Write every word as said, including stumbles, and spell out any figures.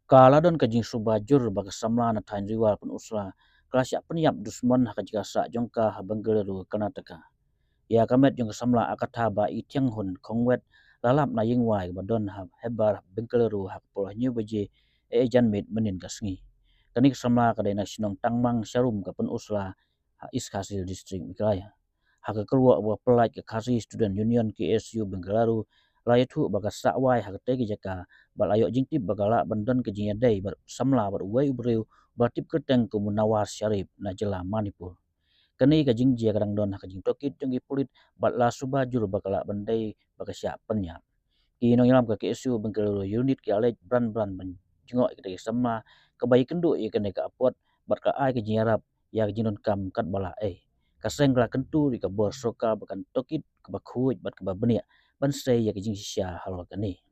Ka la don ka jingsuba jur ba ka samla na thaiñ Ri War Pynursla ka la shah pynïap dusmon ha ka jaka sah jong ka ha Bengaluru, Karnataka. Ïa ka met jong ka samla Akatha ba i Thianghun Khongwet la lap na ïing wai ba don ha Hebar Bengaluru ha ka por hynñiew baje e janmiet mynnin ka sngi. Kane ka samla ka dei na shnong Tangmang Sharum ka Pynursla ha East Khasi Hills District, Meghalaya. Ha ka kyrwoh ba pyllait ka Khasi Student Union, K S U, Bengaluru la ïathuh ba ka sah wai ha katei ka jaka bad la ïoh jingtip ba ka lah ban don ka jingïadei bad samla bad uwei u briew ba la tip kyrteng kum u Nawaz Sharif na jylla Manipur. Kane ka jingjia ka dang don ha ka jingtohkit jong ki pulit bad la suba jur ba ka lah ban dei ba ka shah pynïap. Ki nongïalam ka K S U Bengaluru Unit ki la leit bran bran ban jngoh ïa katei ka samla kaba ïakynduh ïa kane ka apot bad ka ai ka jingïarap ïa ka jingdonkam katba lah ei. Ka seng ka la kyntu ïa ka bor sorkar ba kan tohkit kaba khuid bad kaba bniah ban sei ïa ka jingshisha halor kane.